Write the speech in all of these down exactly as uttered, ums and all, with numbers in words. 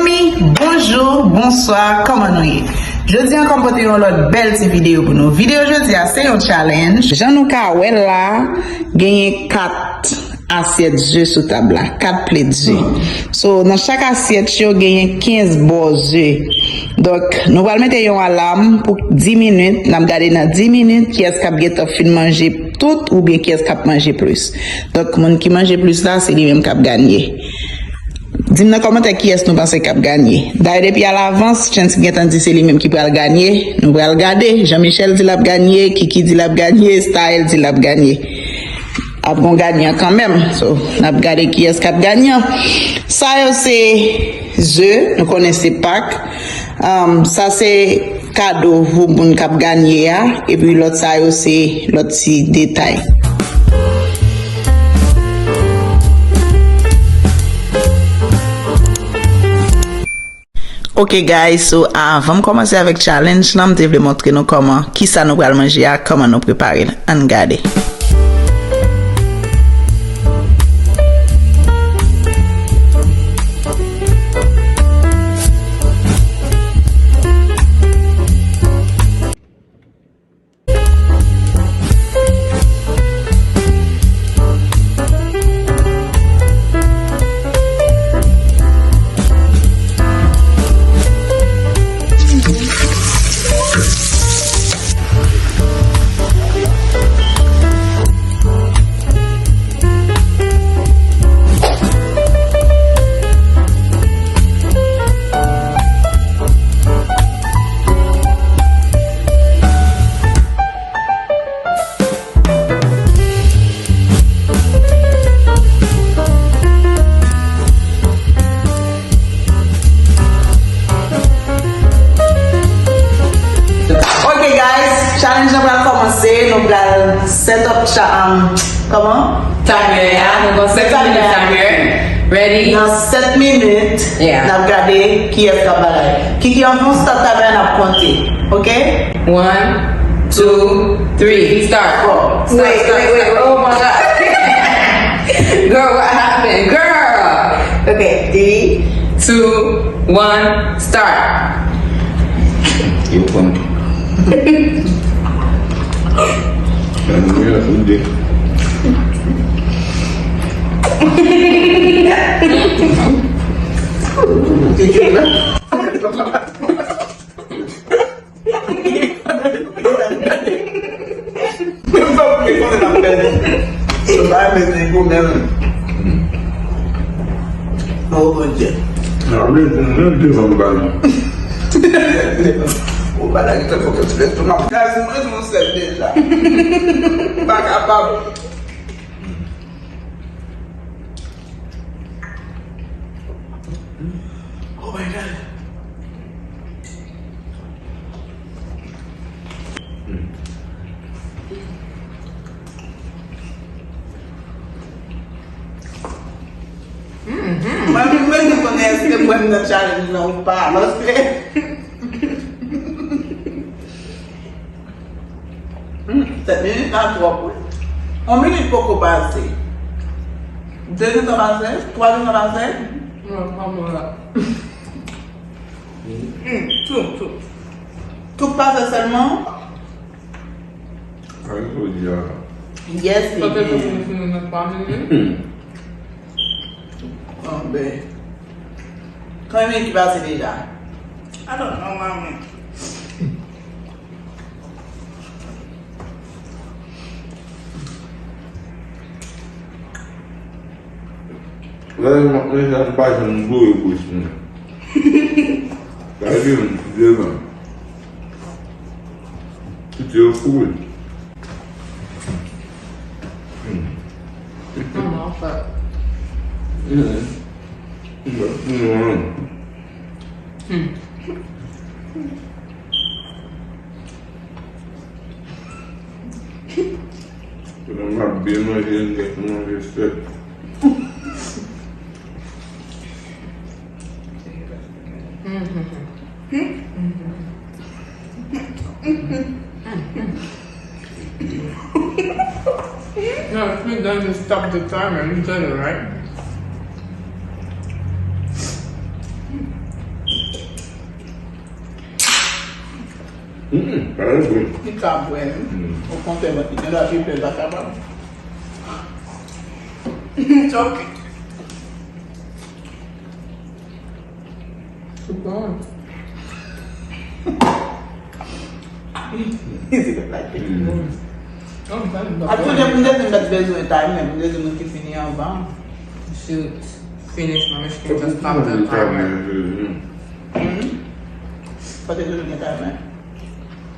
Bonjou, bonswa, kòman nou ye? Jodi ankò m pote yon lòt bèl ti videyo pou nou. Videyo jodi a se yon challenge. Jan nou ka wè l la, genyen kat asyèt ze sou tab la, kat plate ze. So, nan chak asyèt yo genyen kenz bò ze. Donk, nou pral mete yon alam pou dis minit, n ap gade nan dis minit kiyès k ap gentan fin manje tout oubyen kiyès k ap manje plis. Donk, moun ki manje plis la, se li menm k ap ganye. Di m nan kòmantè kiyès nou panse k ap ganye. Dayè, depi alavans, Chancy gentan di se li menm ki pral ganye. Nou pral gade. Jean Michel di l ap ganye, Kiki di l ap ganye, Style di l ap ganye. Ap gon ganyan kanmenm. So, n ap gade kiyès k ap ganyan. Sa yo se ze, nou konnen se Pak. Um, sa se kado pou moun k ap ganye a, epi lòt sa yo se lòt ti detay. Ok guys, so avan m kòmanse avèk challenge lan, m te vle montre nou kòman, kisa nou pral manje a, kòman nou prepare l. Ann gade. Ok guys, challenge nan pral kòmanse. Nou pral set up cha, um, kòman? Timer a, nou gon sèt minit timer. Ready? Nan sèt minit, yeah, n ap gade kiyès k ap bagay. Kiki, anvan w start timer a, n ap konte. Ok? One, two, three, start. Four. Stop, wait, stop, wait, wait, stop. Wait. Oh my God. Girl, what happened? Girl. Ok, three, two, one, start. Yo, fòm. Nan nou ya, fòm de. Kiki la. Menm sa pou li konnen n ap pèdi. Yo pa renmen se gwo menm. Oh Bondye. Nan men pou mwen, de zanm ba li. Ou pa la ki te fòk yo ti fè tou nan. Gazi, mwen tou sèl deja. Pa kapab. Oh my God. Mwen menm, mwen te konnen èske mwen nan challenge lan ou pa, paske Hmm, sèt minit la twòp, wi. Yon minit poko pase. De minit pase? Twa minit pase? Non, pa mwen la. Hmm, tou, tou. Tou pase sèlman? Sa vle di a. Yes, baby. Sa te fini nan twa minit? Hmm. Bon, ben. Konbyen minit ki pase deja? I don't know, mommy. Lè m ap manje, m pa janm boure bouch mwen. Sa vle di m devan. Tout yo fou. Hmm. Kòman w fè? Hmm. Hmm. Hmm. Kounye a m ap byen manje, m gen pou manje sèt. No, if we done, just stop the timer. You done it, right? Mm, pa gen pwoblèm. Li ka bwè, wi. Mm. Okontrè, mwen, li gen dwa pi pè, l pa kapab. It's okay. It's bon. Easy to like it. Mm. Actually, m te di m pa t bezwen timer, m te di nou ki fini anvan. Shoot. Finish, my Michigan just popped up. Timer. Mm. Pa te bezwen gen timer.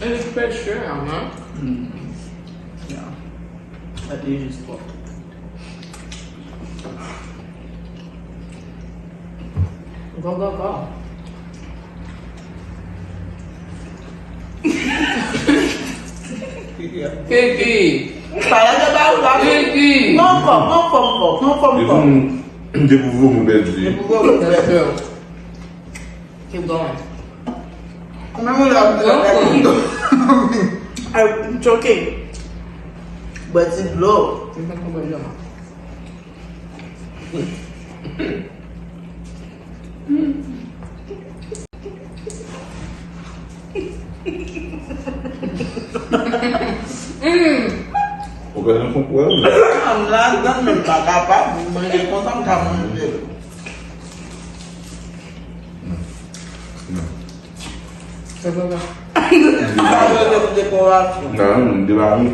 And it's pressure, huh? Mm. Yeah. But they just pop. Go, go, go. Kiki. Pale de ba ou la. Kiki. Non, fò, non, fò, fò, non, fò, fò. Depi pou vomi pèdi. Depi pou vomi pèdi. That's true. Keep going. Mwen mwen la. Keep going. I'm joking. But it's low. Mwen pa konprann jan. Ou pa nan konprann. M ladan, men m pa kapab manje konsa, m ka manje. Sa papa. Sa yo te pou dekorasyon. Nan, m debare.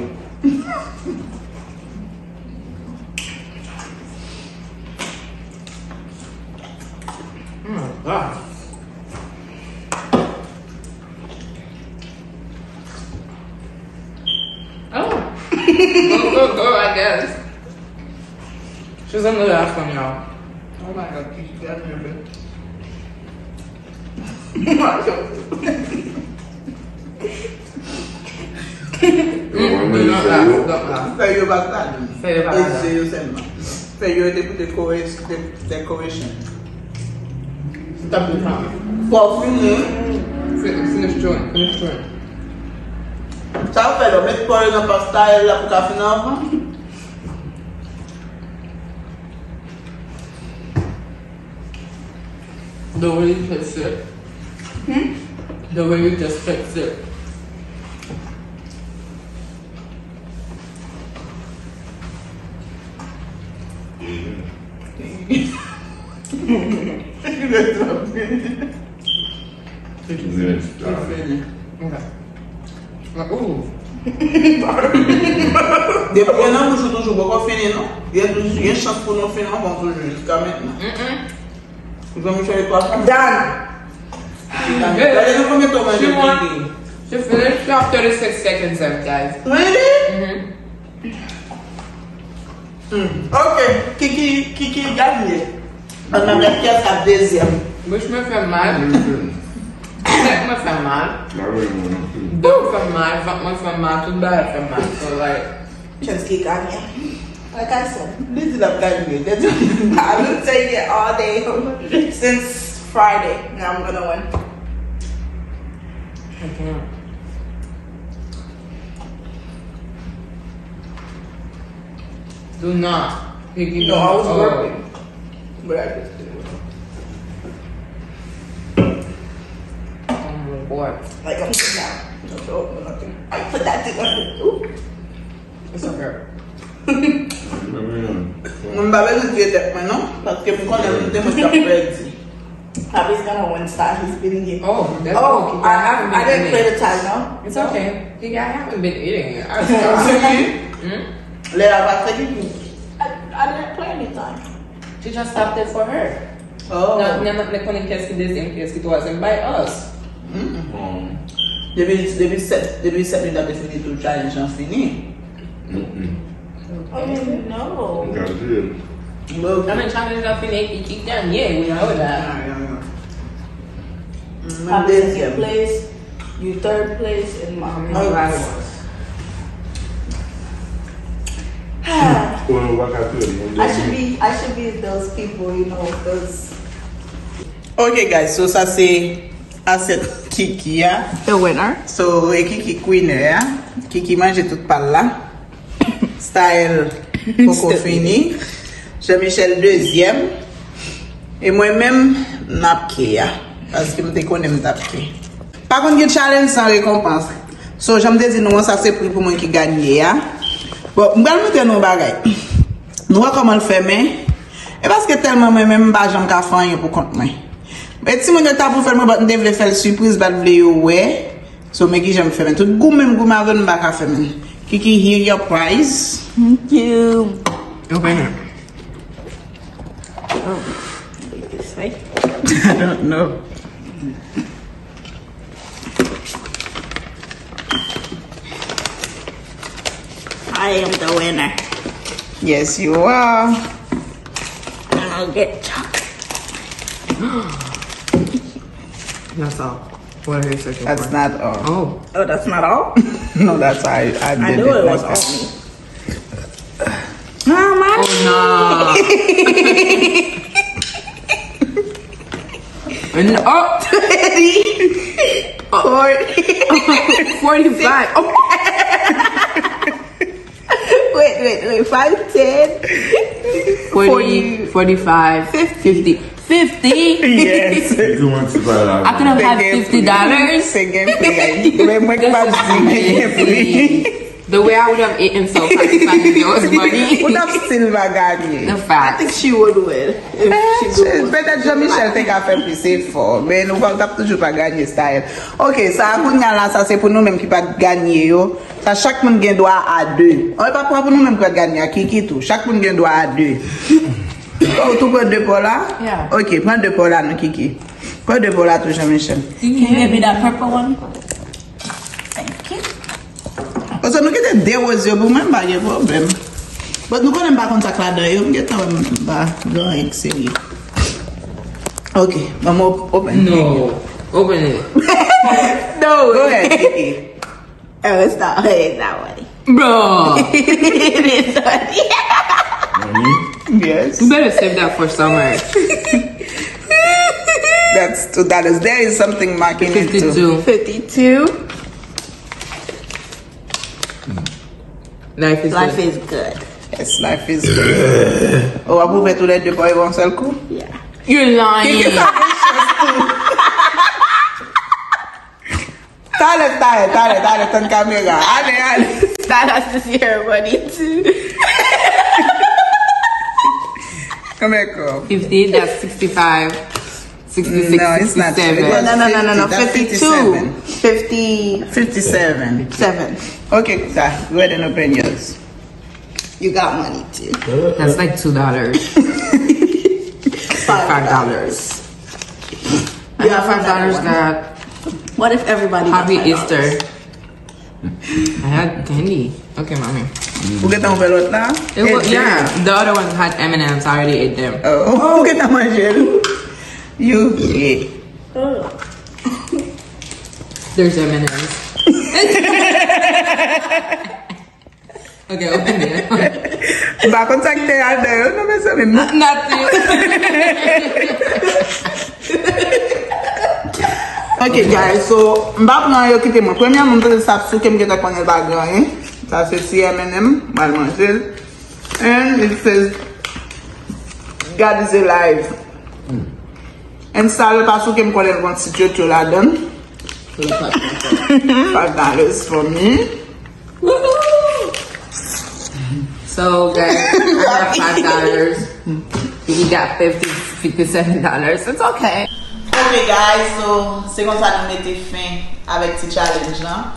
Oh my God. Oh. Go, go, go, I guess. She's in the last one, y'all. Oh my God, she's got me a bit. Don't laugh, don't laugh. Fè yo pa gade. Fè yo pa gade. E je yo sèlman. Fè yo te pou dekore-, de-, decoration. Stop the time. Fò fini. Fin-, finish drawing, finish drawing. Sa w fè la, met pa yo nan pasta la pou ka fin anvan. The way you just fix it. Hmm? The way you just fix it. It's finished. Okay. Ooh. Depi gen nan bouch ou toujou poko fini, non? Gen, gen chans pou nou fini anvan toujou, jiska mentnan. Mm-mm. Jean-Michel e twa fanm. Dan. Gade nou konbyen tan w manje. She want, she finished, she have thirty-six seconds left, guys. Really? Mm-hmm. Hmm. Ok. Kiki, Kiki ganye. Ann nan met pyès ap dezyèm. Bouch mwen fè mal. Tèt mwen fè mal. Do m fè mal, vant mwen fè mal, tout bagay fè mal. So, like, Chance ki ganye. Like I said, li di l ap ganye. I've been saying it all day since Friday. Now I'm gonna win. I can't. Do not. No, I was working. But I just did it. Oh my God. Like, I'm sitting down. No joke, no nothing. I put that thing on. Ooh. It's okay. Mwen pa bezwen tiye tèt mwen non, paske m konnen m te mwen t ap pèdi. Papi's gonna win, star, he's beating you. Oh, that's okay. I, I, I didn't play the tie, no? It's okay. Kiki, I haven't been eating. I was Hmm? Lè a pase ki tou. I, I didn't play any tie. She just stopped it for her. Oh. Nan, nan, nan konnen kiyès ki dezyèm, kiyès ki twazyèm, by us. Mm. Depi, depi sèt, depi sèt minit ap fini, tou challenge lan fini. Mm-mm. Oh, no. Gade. Nan men challenge lan fini, ki, ki ganye, we know that. Yeah, yeah, yeah. Mwen dezyèm. Place. You third place and Mommy last. Konnen w pa ka tou, mwen I should be, I should be those people, you know, those. Ok, guys, so sa se asyèt Kiki a. The winner. So, e Kiki k winner a. Kiki manje tout pa l la. Style poko fini. Jean-Michel dezyèm. E mwen menm, m ap ke a. Paske m te konnen m t ap ke. Pa konn gen challenge san rekonpans. So, jan m te di nou an, sa se pri pou moun ki ganye a. Bon, m pral montre nou yon bagay. Nou wè kòman l fèmen? E paske tèlman mwen menm, m pa janm ka fè anyen pou kont mwen. E timoun yo ta pou fè l mwen, but m te vle fè l sipriz, m pa t vle yo wè. So, men kijan m fèmen. Tout goumen m goumen avè l, m pa ka fèmen. Kiki, here your prize. Thank you. Open it. Oh, this way. I don't know. I am the winner. Yes, you are. And I'll get chocolate. That's all. What are you searching That's for? Not all. Oh. Oh, that's not all? No, that's why I, I I did knew it it was like that. On me. Ah, my Oh, no. And, oh, forty. forty-five. Oh. Wait, wait, wait. five, ten, forty, forty, forty-five, fifty. fifty. Fifty? Yes. Li kòmanse pa la. I could have had fifty dollars. Se gen pri. Men mwen ki pa di men gen pri. The way I would have eaten so fast if I knew there was money. Ou t ap still pa ganye. The fact. I think she would win. If she go. Petèt Jean Michel te ka fè plis efò, men nou pa t ap toujou pa ganye style. Ok, sa a kounye a la, sa se pou nou menm ki pa t ganye yo. Sa chak moun gen dwa a de. An, e pa pou nou menm ki pa t ganye a, Kiki tou. Chak moun gen dwa a de. Oh, ou tou pran de pa w la? Yeah. Ok, pran de pa w la non, Kiki. Pran de pa w la tou, Jean Michel. Can you get me that purple one? Thank you. Paske nou kite de woz yo pou mwen, m pa gen pwoblèm. But nou konnen m pa konn sa k ladan yo, m gentan wè m pa gen anyen k serye. Ok, ban m op-, open. No, open it. No way. Go ahead, Kiki. Oh, it's not, it's not money. Bro. It is money. Money? Yes. You better save that for summer. That's two dollars. There is something marking it too. Fifty-two. Fifty-two. Life is Life good. Is good. Yes, life is good. Oh, w ap ouvè tou lè de pa w yon sèl kou? Yeah. You're lying. Kiki sa gen chans tou. Talè, talè, talè, talè, tann kamera. Ale, ale. Stardust is here, buddy, too. Konbyen kòb? Fifty, that's sixty-five. Sixty-six, no, it's not. Sixty-seven. It was no, no, no, no, no, fifty, that's fifty-two. Fifty-seven. Fifty-seven. Seven. Okay, Kuta, go ahead and open yours. You got money too. That's like two dollars. Five dollars. I got five dollars, God. What if everybody got Happy five dollars? Easter. I had candy. Okay, mommy. Ou gentan ouvè lòt la? It was, yeah, the other one had M and M's. I already ate them. Oh, ou gentan manje l? You, yeah. There's M and M's. Ok, open it. M pa konn sa ki te ladan yo, non, mezanmi. Nothing. Ok, guys, so, m pa pran yo, kite mwen. Premyèman, m panse sa ap souke, m gentan konnen l pa gen anyen. Sa se ti M and M, m al manje l. And it says, God is alive. And sa, lè l pa souke, m konnen l gon ti tchotcho ladan l. Five dollars for me. Woohoo! So, guys, I have five dollars. We got fifty, fifty-seven dollars. It's okay. Ok, guys, so, se konsa nou mete fen avèk ti challenge lan.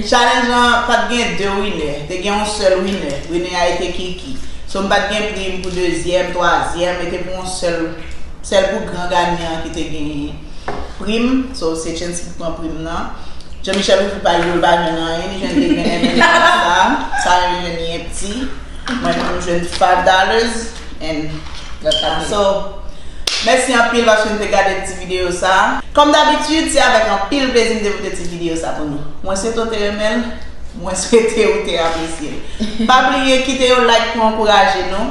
Challenge lan pa t gen de winner, te gen yon sèl winner. Winner a ete Kiki. So, m pa t gen prim pou dezyèm, twazyèm, e te pou yon sèl, sèl pou gran ganyan ki te genyen prim. So, se Chance ki pran prim nan. Jean Michel ouvri pa l, li pa jwenn anyen, li jwenn de grenn M and M sa. Sa yo jwenn li empty. Mwen menm m jwenn five dollars and so, mèsi anpil paske nou te gade ti videyo sa. Kòm dabitid, se avèk anpil plezi m te pote ti videyo sa pou nou. Mwen swete w te renmen l, mwen swete w te apresye l. Pa bliye kite yon like pou ankouraje nou.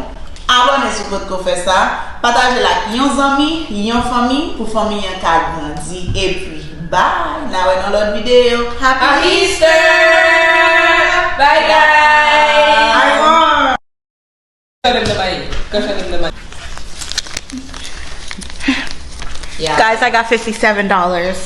Abòne si w potko fè sa. Pataje l ak yon zanmi, yon fanmi, pou fanmi an ka grandi. Epi, bye! N a wè nan lòt videyo. Happy Easter! Bye, guys! Bye! Kòchòt m nan mayi. Kòchòt m nan mayi. Yeah. Guys, I got fifty-seven dollars.